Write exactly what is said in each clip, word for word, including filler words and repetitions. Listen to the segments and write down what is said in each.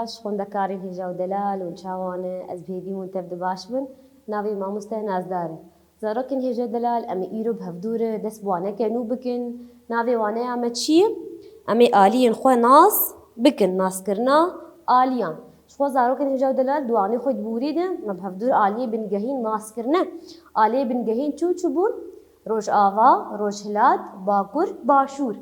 Ji xwendekarên hêja û delal û çawan e, ez bi hêvî hûn tev di baş bin. Navê mamoste Nazdar e. Zarokên hêja û delal, em ê îro bi hevdû re dest bi waneke nû bikin. Navê waneya me çi ye? Em ê aliyên xwe nas bikin, naskirina aliyan. Ji xwe zarokên hêja û delal di wanê xwe di bûrî de me bi hevdû re aliyê bingehîn nas kirine. Aliyê bingehîn çi û çi bûn? Rojava, Rojhilat, Bakur, Başûr.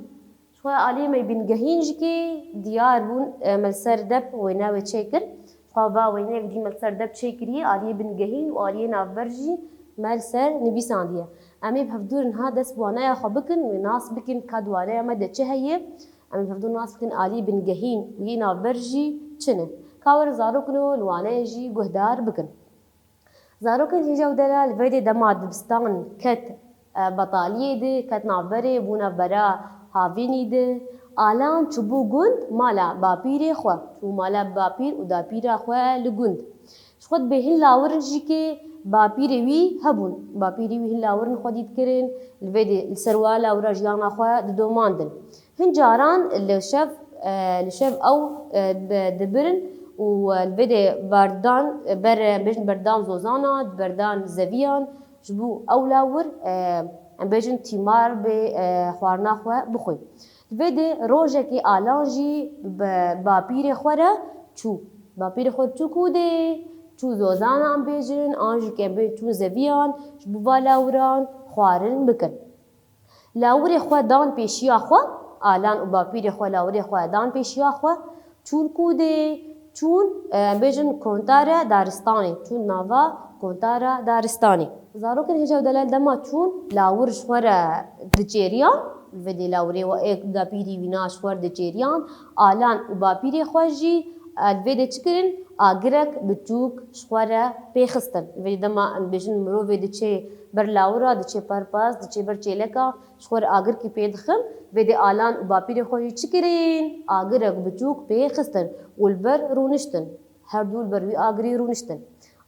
Ji xwe aliyê me bingehîn jikê diyar bûn, e, me li ser dep wêne wê çêkir. Ji xwe va wêneyek dî me li ser dep çêkiriye, aliyê bingehîn û aliyê navber jî me li ser nivîsandiye. Em ê bi hevdû re niha dest bi waneya xwe bikin, wê nas bikin ka di waneya me de çi heye. Em ê bi hevdû nas bikin aliyê bingehîn û yê navber jî çi ne. Ka werin zarokino li waneyê jî guhdar bikin. Zarokên hêja û delal, vê dê dema dibistan ket, e, betaliyê de, ket navberê, bû navbera havînî de, Alan çûbû gund mala bapîrê xwe. Çû mala bapîr û dapîra xwe li gund. Ji xwe dibê hin lawirin jî kê bapîrê wî hebûn. Bapîrê wî hin lawirin xwedî dikirin, li vê dê li ser wa lawira jiyana xwe didomandin. Hin caran li şev, e, li şev ew, e, bi-, dibirin û, e, li vê dê berdan, e, ber, e, bêjin berdan zozana, berdan zeviyan, ji bo ew lawir, e, em bêjin tîmar bê, e, xwarina xwe bixwe. Li vê dê rojekê Alan jî bi bapîrê xwe re çû. Bapîrê xwe çû ku dê, çû zozana em bêjin, an jî ke bê çûn zeviyan, ji bo va lawiran xwarin bikin. Lawirê xwe dan pêşiya xwe, Alan û bapîrê xwe lawirê xwe dan pêşiya xwe, çûn ku dê, çûn, e, em bêjin kontara daristanê, çûn nava kontara daristanê. Zarokên hêja û delal dema çûn lawir ji xwe re diçêriyan, li vê dê lawirê we ê dapîrî wîna ji xwe re diçêriyan, Alan û bapîrê xwe jî, e, li vê dê çi kirin? Agirek biçûk ji xwe re pê xistin. Li vê dê dema em bêjin mirovê diçê ber lawira, diçê perpas, diçê ber çêleka, ji xwe re agirkî pê dixin, vê dê Alan û bapîrê xwe jî çi kirin? Agirek biçûk pê xistin û li ber rûniştin. Her du li ber wî agirî rûniştin.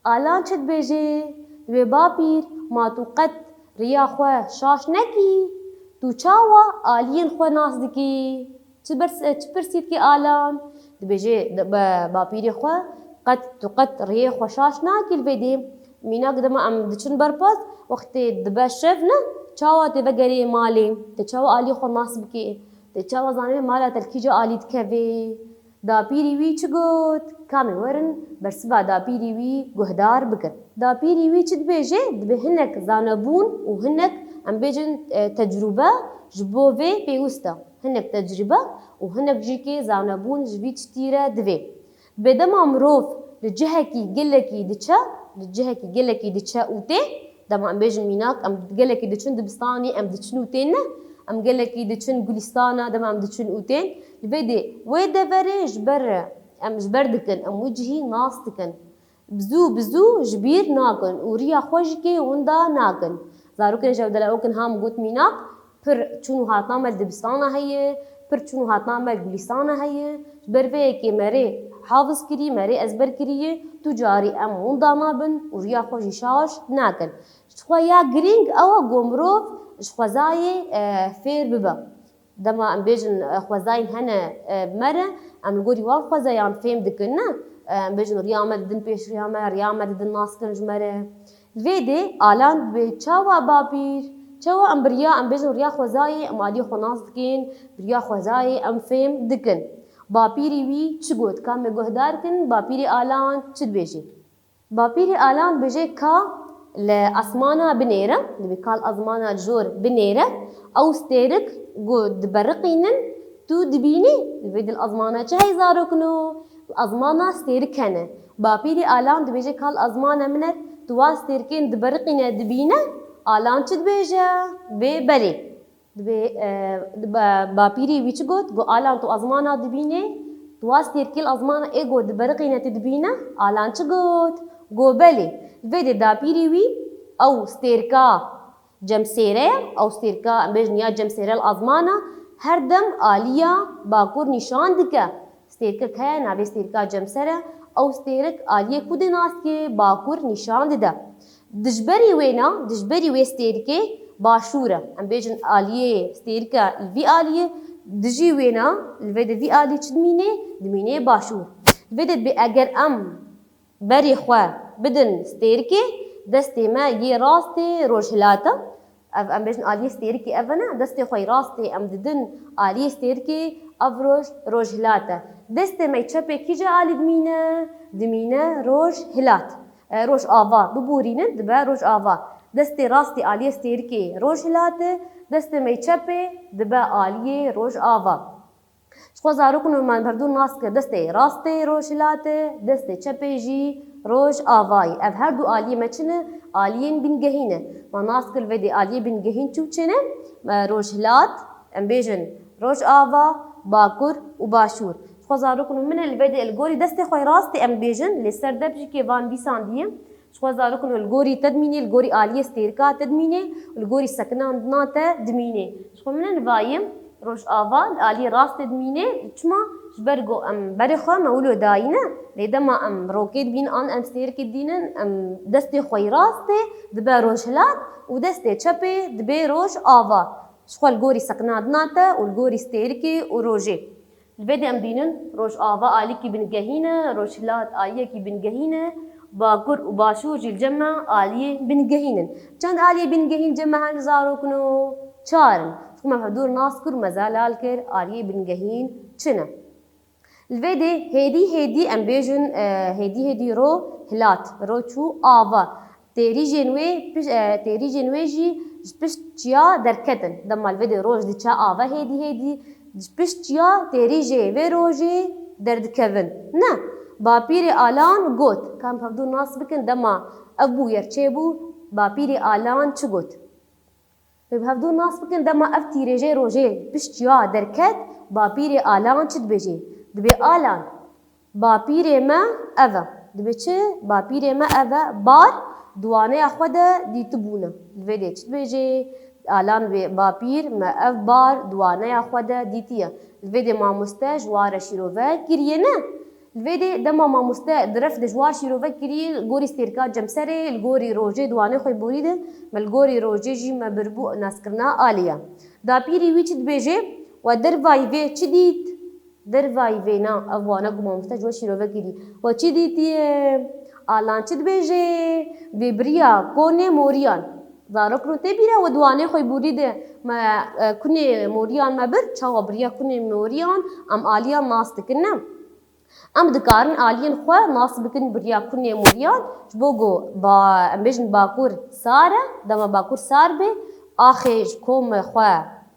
Alan çi dibêje? Dibê, Bapîr, ma tu qet riya xwe şaş nekî? Tu çawa aliyên xwe nas dikî? Çi bers-, çi pirsî dikî Alan? Dibêje, di-, be-, bapîrê xwe, qet, tu qet riyê xwe şaş nakî li vê dê. Mînak dema em diçin berpas, wextê dibe şev ne, çawa tê vegerê malê, tê çawa alî xwe nas bikê, tê çawa zanibê mala te li kîja alî dikevê. Dapîrî wî çi got? Ka em ê werin bersiva dapîrî wî guhdar bikin. Dapîrî wî çi dibêje? Dibê hinek zanebûn û hinek, em bêjin, e, tecrûbe ji bo vê pêwist e. Hinek tecrûbe û hinek jî kê zanebûn ji vî tiştî re divê. Dibê dema mirov li cihekî gelekî diçe, li cihekî gelekî diçe û tê, dema em bêjin mînak, em gelekî diçin dibistanê, em diçin û tên ne, em gelekî diçin gulîstana, dema em diçin û tên, li vê dê wê deverê ji ber, em ji ber dikin, em wî cihî nas dikin. Bi zû, bi zû ji bîr nakin û riya xwe jî kê winda nakin. Zarokên ji ew dela okin ham got mînak, pir çûn û hatina me li dibistana heye, pir çûn û hatina me li gulîstana heye. Ji ber vê yekê me rê hafiz kirî, me rê ezber kiriye, tu carî em winda nabin û riya xwe jî şaş nakin. Ji xwe ya girîng ew e ku mirov ji xwezayê, e, fêr bibe. Dema em bêjin, e, xwezayên hene, e, me re, em li gorî wan xwezayan fêm dikin, ne? E, em bêjin riya me didin pêş riya me, riya me didin nas kirin ji me re. Li vê dê Alan dibê çawa bapîr, çawa em bi riya, em bêjin riya xwezayê, em aliyê xwe nas dikin, bi riya xwezayê em fêm dikin. Bapîrî wî çi got? Ka me guhdar kin, bapîrê Alan çi dibêje? Bapîrê Alan dibêje ka li esmana binêre, dibê ka li esmana jor binêre, ew stêrik ku diberiqînin, tu dibînî, li vê dil esmana çi hey zarokino? Li esmana stêrik hene. Bapîrê Alan dibêje ka li esmana min er, tu wa stêrikên diberiqîne dibîne? Alan çi dibêje? Dibê belê. Dibê, e, dibe, bapîrê wî çi got? Got, Alan, tu ezmana dibînê? Tu wa stêrkê li ezmana ê got diberiqîne tu dibîne? Alan çi got? Got, belê. Li vê dê dapîrê wî ew stêrka cemsêre ye, ew stêrka, em bêjin ya cemsêre li ezmana, her dem aliya bakur nîşan dike. Stêrkek heye, navê stêrka cemser e. Ew stêrek aliyê ku dê nas dike, bakur nîşan dide. Dijberî wêna, dijberî wê stêrkê başûr e. Em bêjin aliyê stêrke li vî aliyê, dijî wêna, li vê de vî alî çi dimînê? Dimînê başûr. Vê de dibê eger em berê xwe bidin stêrikê, destê me yê rastê rojhilat e. Ev, em bêjin aliyê stêrikê ev e ne, destê xwe yê rastê em didin aliyê stêrikê, ev roj rojhilat e. Destê me yê çepê kîje alî dimîne? Dimîne rojhilat. E, rojava, bibûrînin, dibe rojava. Destê rastê aliyê stêrikê rojhilat e, destê me yê çepê dibe aliyê rojava. Ji xwe zarokên me hevdû nas kir, destê rastê rojhilat e, destê çepê jî rojava ye. Ev her du aliyê me çi ne? Aliyên bingehîn e. Me nas kir vê dê aliyê bingehîn çi û çi ne? Me rojhilat, em bêjin rojava, bakur û başûr. Ji xwe zarokên min e, li vê dê li gorî destê xwe rastê em bêjin, lê ser dep jî kê van dîsan diye. Ji xwe zarokên li gorî te dimînê, li gorî aliyê stêrika te dimînê, li gorî sekina dina te dimînê. Ji xwe min e nivayê rojava li aliyê rastê dimînê. Çima? Ji ber ku em berê xwe me wilo dayîne. Lê dema em rokê dibînin an em stêrikê didînin, em destê xwe yê rastê dibe rojhilat û destê çepê dibe rojava. Ji xwe li gorî sekina dina te û li gorî stêrikê û rojê. Li vê de em dînin, rojava aliyekî bingehîn e, rojhilat aliyekî bingehîn e, bakur û başûr jî li cem me aliyê bingehîn in. Çend aliyê bingehîn cem me hene zarokno? Çar in. Ji xwe me hevdû nas kir û me zelal kir, aliyê bingehîn çi ne? Li vê de hêdî hêdî em bêjin, e, hêdî hêdî ro hilat, ro çû ava. Têrîjên wê piş-, e, têrîjên wê jî ji pişt çiya derketin. Dema li vê de roj diçe ava hêdî hêdî, ji pişt çiya têrîjê vê rojê derdikevin. Ne, bapîrê Alan got, ka em hevdû nas bikin, dema ev bûyer çêbû, bapîrê Alan çi got? Bi hevdû nas bikin, dema ev tîrêjê rojê pişt çiya derket, bapîrê Alan çi dibêje? Dibê Alan, bapîrê me ev e. Dibê çi? Bapîrê me ev e. Bar di waneya xwe de dîtibûne. Li vê dê çi dibêje? Alan dibê bapîr me ev bar di waneya xwe de dîtiye. Li vê dê mamoste ji wa re şîrove kiriye ne? Li vê dê dema mamoste di ref de ji wa şîrove kirî, li gorî stêrka cemserê, li gorî rojê di wanê xwe borî de, me li gorî rojê jî me birbû naskirina aliya. Dapîrî wî çi dibêje? We dervayî vê çi dît? Dervayî vê na, ev wane ku mamoste ji we şîrove kirî. We çi dîtiye? Alan çi dibêje? Vê biriya konê moriyan. Zarok no tê bîra we di wanê xwe borî de me, e, kunê moriyan me bir, çawa biriya kunê moriyan, em aliyan nas dikin ne? Em dikarin aliyên xwe nas bikin biriya kunê moriyan, ji bo ku ba-, em bêjin bakur sar e, dema bakur sar bê, axê ji komê xwe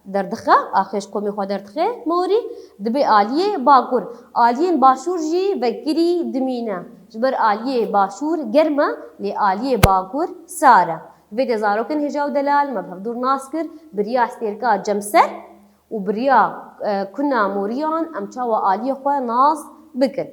derdixe, axê ji komê xwe derdixe morî, dibê aliyê bakur. Aliyên başûr jî vekirî dimîne. Ji ber aliyê başûr germ e, lê aliyê bakur sar e. Vê de zarokên hêja û delal me bi hevdûr nas kir, biriya stêrka cemser, û biriya, e, kuna moriyan em çawa aliyê xwe nas bikin.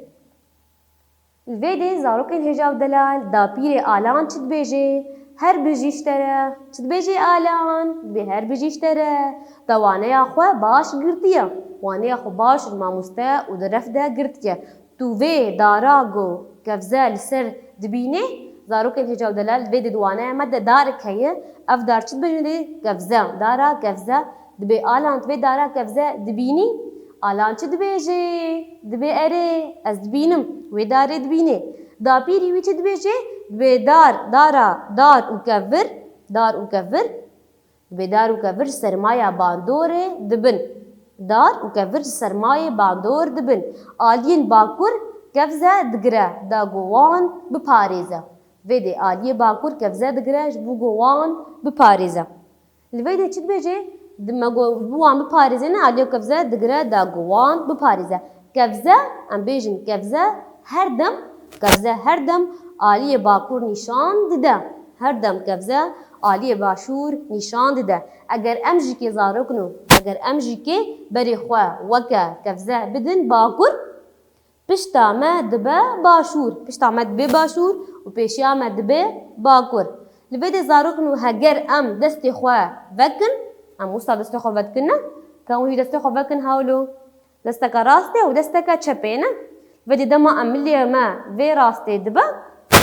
Li vê dê zarokên hêja û delal, dapîrê Alan çi dibêje? Her bijî ji te re. Çi dibêje Alan? Dibê her bijî ji te re. Te waneya xwe baş girtiye. Waneya xwe baş ji mamoste û di ref de girtiye. Tu vê dara ku kevze li ser dibînê, zarokên hêja û delal, vê dê di waneya me de darek heye. Ev dar çi dibêjin dê? Kevze. Dara kevze. Dibê Alan, tu vê dara kevze dibînî? Alan çi dibêje? Dibê erê, ez dibînim. Wê darê dibînê. Dapîrî wî çi dibêje? Dibê dar, dara, dar û kevir. Dar û kevir. Dibê dar û kevir ji sermaya bandorê dibin. Dar û kevir ji sermayê bandor dibin. Aliyên bakur kevze digire da ku wan biparêze. Vê dê aliyê bakur kevze digire ji bo ku wan biparêze. Li vê dê çi dibêje? Di me got, ji bo wan biparêze ne, aliyê kevze digire da ku wan biparêze. Kevze, em bêjin kevze her dem, kevze her dem aliyê bakur nîşan dide. Her dem kevze aliyê başûr nîşan dide. Eger em jî kê zarokno, eger em jî kê berê xwe weke kevze bidin bakur, pişta me dibe başûr. Pişta me dibe başûr û pêşiya me dibe bakur. Li vê dê zarokno heger em destê xwe vekin, em wisa destê xwe vedikin ne? Ka hûn jî destê xwe vekin hawlo. Desteke rastê û desteke çepê ne. Vê dê dema em milê me vê rastê dibe,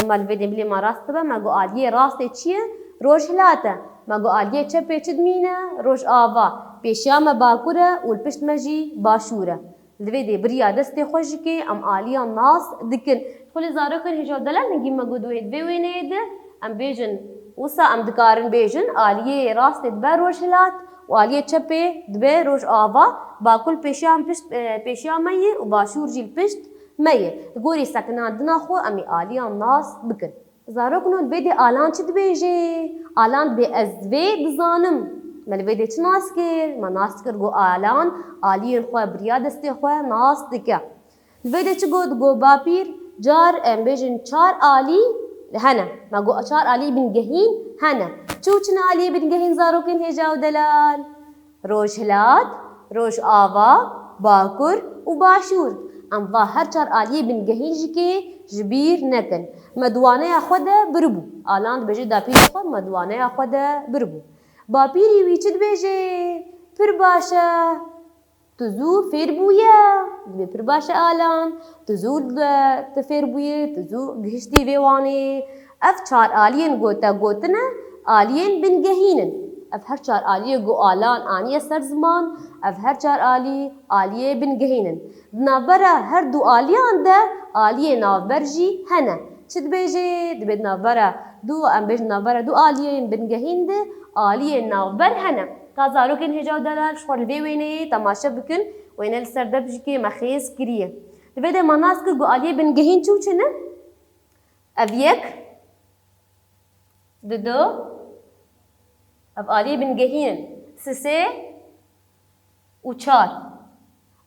dema li vê dê milê me rast dibe, me got aliyê rastê çi ye? Rojhilat e. Me got aliyê çepê çi dimîne? Rojava. Pêşiya me bakur e û li pişt me jî başûr e. Li vê dê bi riya destê xwe jî kê em aliyan nas dikin. Xwe lê zarokên hêja û delal hingî me got wê di vê wêneyê de em bêjin, wisa em dikarin bêjin aliyê rastê dibe rojhilat û aliyê çepê dibe rojava, bakur pêşiya pişt, e, pêşiya me ye û başûr jî li pişt me ye. Li gorî sekinandina xwe em ê aliyan nas bikin. Zarokno, li vê dê Alan çi dibêje? Alan dibê ez vê dizanim. Me li vê dê çi nas kir? Me nas kir got Alan aliyên xwe bi riya destê xwe nas dike. Li vê dê çi got? Got bapîr car, em bêjin çar alî hene. Me got çar alî bingehîn hene. Çi û çi ne aliyê bingehîn zarokên hêja û delal? Rojhilat, rojava, bakur û başûr. Em va her çar aliyê bingehîn jî kê ji bîr nekin. Me di waneya xwe de biribû. Alan dibêje dapîrê xwe, me di waneya xwe de biribû. Bapîrî wî çi dibêje? Pir baş e. Tu zû fêr bûye. Dibê pir baş e Alan. Tu zû, e, tu fêr bûyî, tu zû gihiştî vê wanê. Ev çar aliyên ku te gotine, aliyên bingehîn in. Ev her çar aliyê ku Alan aniye ser ziman, ev her çar alî, aliyê bingehîn in. Di navbera her du aliyan de aliyê navber jî hene. Çi dibêjê? Dibê di navbera du, em bêjin navbera du aliyên bingehîn de aliyên navber hene. Ka zarokên hêja û delal ji xwe li vê wêneyê temaşe bikin, wêne li ser dep jî kê me xêz kiriye. Li vê de me nas kir ku aliyê bingehîn çi û çi ne? Ev yek, dido, ev aliyê bingehîn in, sisê û çar.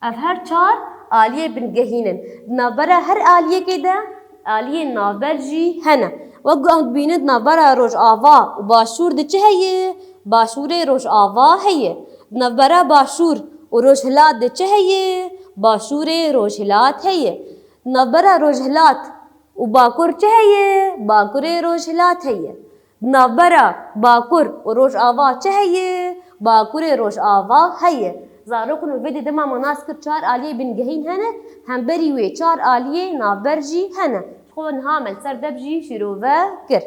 Ev her çar aliyê bingehîn in. Di navbera her aliyekê de aliyên navber jî hene. Wek ku em dibînin di navbera rojava û başûr de çi heye? Başûrê rojava heye. Di navbera başûr û rojhilat de çi heye? Başûrê rojhilat heye. Di navbera rojhilat û bakur çi heye? Bakurê rojhilat heye. Di navbera bakur û rojava çi heye? Bakurê rojava heye. Zarokno, vê dê dema me nas kir çar aliyê bingehîn hene, hemberî wê çar aliyê navber jî hene. Ji xwe niha me li ser dep jî şîrove kir.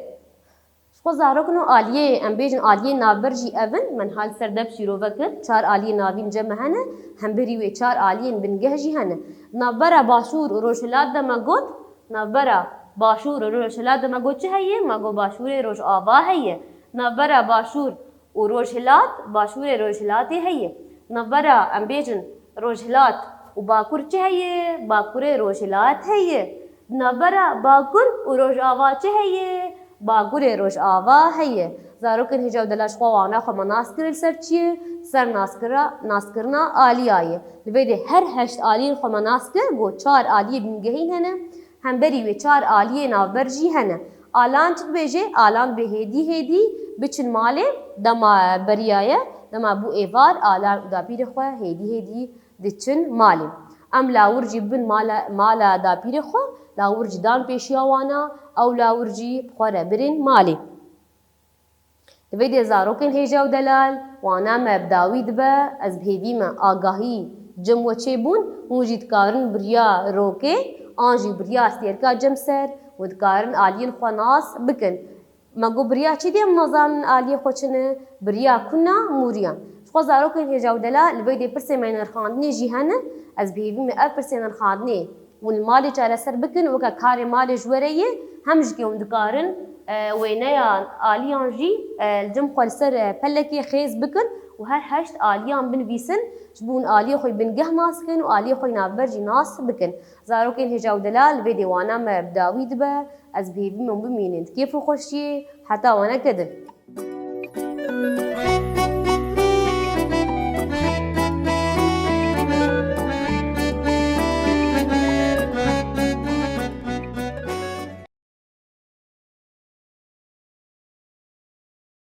Ji xwe zarokno aliyê, em bêjin aliyê navber jî ev in, me niha li ser dep şîrove kir. Çar aliyê navîn cem me hene, hemberî wê çar aliyên bingeh jî hene. Navbera başûr û rojhilat de me got, navbera başûr û rojhilat de me got çi heye? Me got başûrê rojava heye. Navbera başûr û rojhilat, başûrê rojhilatê heye. Navbera, em bêjin, rojhilat û bakur çi heye? Bakurê rojhilat heye. Navbera bakur û rojava çi heye? Bakurê rojava heye. Zarokên hêja û delal ji xwe wana xwe me nas kir li ser çi ye? Ser naskira, naskirina aliya ye. Li vê de her heşt aliyên xwe me nas kir, got çar aliyê bingehîn hene. Hemberî wê çar aliyê navber jî hene. Alan çi dibêje? Alan dibê hêdî hêdî biçin malê, dema beriyaye, dema bû êvar, Alan û dapîrê xwe hêdî hêdî diçin malê. Em lawir jî bin mala, mala dapîrê xwe, lawir jî dan pêşiya wana, ew lawir jî bi xwe re birin malê. Li vê dê zarokên hêja û delal, wana me bi dawî dibe, ez bi hêvî me agahî cem we çêbûn, hûn jî dikarin bi riya rokê an jî bi riya stêrka cem ser û dikarin aliyên xwe nas bikin. Me got bi riya çi dê em nazanin aliyê xwe çi ne, bi riya kuna mûriyan. Ji xwe zarokên hêja û delal, li vê dê pirsê me nirxandinê jî hene, ez bi hêvî me ev pirsê nirxandinê hûn li malê çareser bikin, weke karê malê ji we re ye, hem jî ke hûn dikarin, e, wêneya aliyan jî, e, li cem xwe li ser, e, pelekê xêz bikin û her heşt aliyan binivîsin, ji bo hûn aliyê xwe bingeh nas bikin û aliyê xwe navber jî nas bikin. Zarokên hêja û delal, vê dê wana me bi dawî dibe, ez bi hêvî me hûn bimînin di kêf û xweşiyê, heta waneke din.